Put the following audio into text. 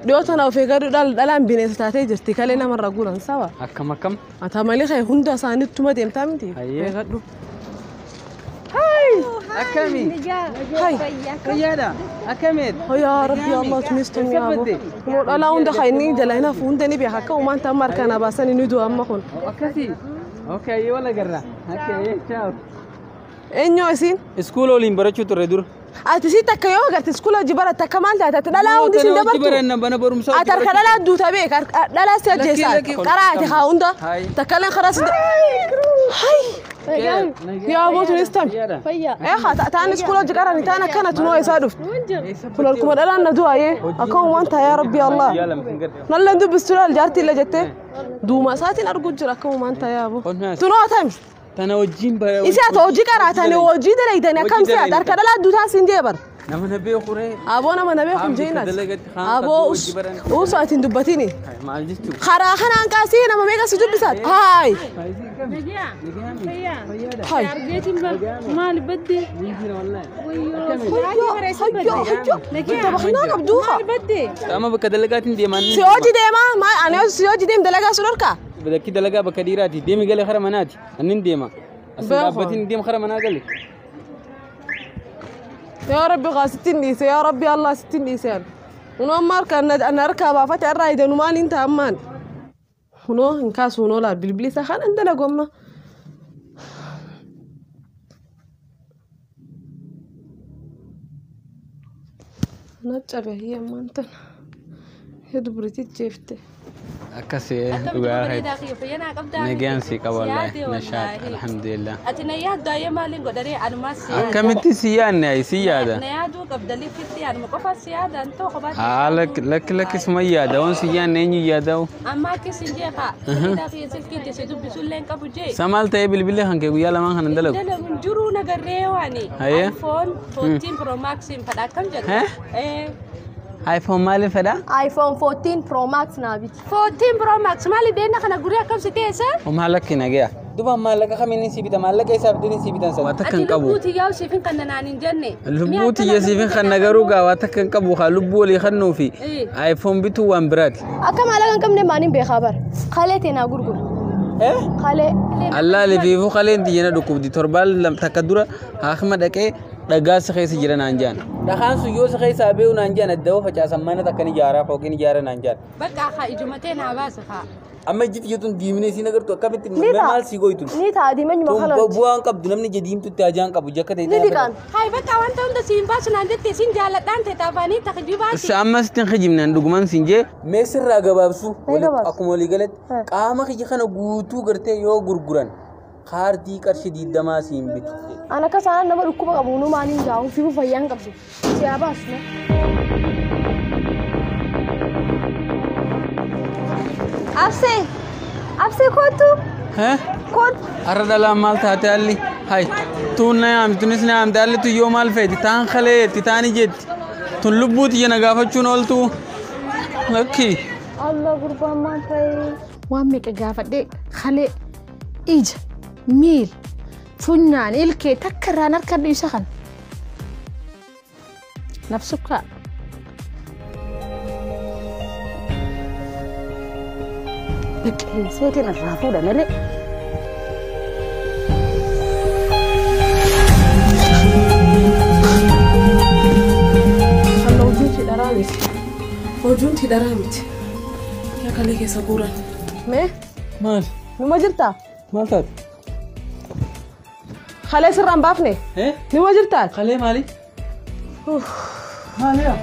Dhiyoo tana of eeggadhu dhalaan bineensa taatee jirti kalee namarra guuran sawa. Akkam akkam. Ata malee kee hunda isaanittuma deemtaa miti. Eeggadhu. Akkami? Hai. Fayyaadha. Akkamiit? Yaa Rabbi Allah tunis tun yaa bo. Kunoo dhalaa hunda kan inni jala hin hafu hunda ni beeka akka uumaan ta'an harkaan baasanii ni du'a amma kun. Akkasii. Okay, wal agarra. Okay, ciao. Eenyu isiin? Iskuula waliin barachuu turre dur. Ati si takka yoo agarte iskuula hojii baratte akka maal taate ati dhalaa hundi sin dabartu. Baranna bana barumsaa. Ati harka dhalaa duuta beek dhalaa si ajjeesaa. Karaa ati haa hunda takka leen karaa si. Hai. Yaa boo tunis tam. Haa ta'an iskuula hojii qarani ta'an akkana tunoo isaa dhuftu. Kun harkuma dhalaan na du'a yee akka uumaan ta'a yaa Rabbi Allah. Nalleen dubbistu laal jaartii illee jettee duuma isaatiin arguu jira akka uumaan ta'a yaa boo. Tunoo tami. Tana wajjin bara. Isi ati hojii qaraatanii hojii dalaydanii akkam si ati harka dhalaa duutaan siin jee bara. Nama na beeku ree. Aboo nama na beeku hin jeenaati. Aboo usu ati hin dubbatini. Maal jechuun? Karaa kanaan kaasee nama meeqa si dubbisaati? Haay. Haay. Maal badde? Hayyoo hayyoo. Tabaxinaa qabduu haa. Amma bakka dalagaatiin deemaan. Si hojii deemaa maal ani si hojii deem dalagaa sun harkaa? Bakki dalagaa bakka dhiiraati. Deemi galee kara manaati. Annin deema. As dhaabbatiin deem kara manaa gale. Yaa Rabbi haa sittiin dhiise yaa Rabbi Allah sittiin dhiise. Hunoo amma harka ana harkaa baafate irraa idanu maaliin ta'a ammaan. Hunoo hin kaasu hunoo laal bilbilli isaa kan hin dalagu amma. Na cabe ammaan tana. Yaa dubritii jeefte. Akkasii dhugaa nagaan si qaba wallahi nashaat alhamdulillah. Ati na yaaddu ayyee maaliin godharee anumaa si yaada. Akkamitti si yaadne ayi si yaada. Na yaaduu qabda lifitti anuma qofa si yaada an ta'u kophaatti. Haa lakki lakki suma yaada waan si yaadne eenyu yaada'u. Amma akki sin jeeqa. Fayyidaa kiyya silkiitti si dubbisullee hin qabu jee. Sa maal ta'ee bilbilli kan kee guyyaa lamaan kana dalagu. Dalagu hin jiruu nagarree waani. iPhone 14 Pro Max hin fadha akkam jedhu. iPhone maaliif fedha? iPhone 14 Pro Max naa biti. 14 Pro Max maali deena kana gurii akkam si teessa? Maallaqa nagaya. Duba maallaqa kamiin si bita maallaqa isaaf dini si bitan sana. Waa takka hin qabu. Lubbuu tiyyaa siifin kan naan hin jenne. Lubbuu tiyya siifin kan nagaruu gaa waa takka hin qabu haa lubbuu walii kannuu fi iPhone bituu waan biraati. Akka maallaqa hin qabne maaniin beekaa bara. Kalee teenaa gurguru. Kalee. Allah lifiifuu kaleen tiyyana dhukkubdi torbaan takka dura haakima dhaqee dhagaa si keessa jira naan jaan. Dhagaan sun yoo si keessaa beeku naan jaan adda facaasan mana takkan ijaaraa fooqiin ijaara naan jaan. Bakka haa ijumatee naa baasa haa. Amma ijji tiyyatuun diimnee siin agartu akkamitti maal si gooytu? Ni ta'a diimeenyuma kana. Bu'aan qabdu namni ija diimtutti ajaan qabu jakka ta'e. Ni diqaan. Hayi bakka wanta hunda siin baasu naan jette siin jaalladhaan ta'e taafaanii takjibaati. Amma sittiin kijibnaan dhugumaan siin jee mee sirraa gabaabsu akkuma walii galatti qaama kiyya kana guutuu gartee yoo gurguran kaardii qarshii 20 siin bitu. Ana akka isaan nama dhukkuba qabu nu maaliin jaa'u fi fayyaan qabdu. Si haa baasu. Absee! Absee kootu! Kootu! Har'a dhalaan maal taate haalli? Hai! Tuun na yaamti tunis na yaamti haalli tun yoo maal feeti taan kaleetti taan ijeetti tun lubbuu tiyya na gaafachuun ooltu lakki. Allah gurbaan maal ta'e? Waan meeqa gaafadhee kalee ija miil funyaan ilkee takka irraan harka isa kana. Nafsukkaa. Biqilseetiin irraa fuudha malee. Halla hojiin hidharaa miti. Hojiin hidharaa miti. Yaa kalee keessa guuran. Mee? Maal? Numa jirtaa? Maal taate? Kalee sirraan baafne? Numa jirtaa? Kalee maali? Maali yaa?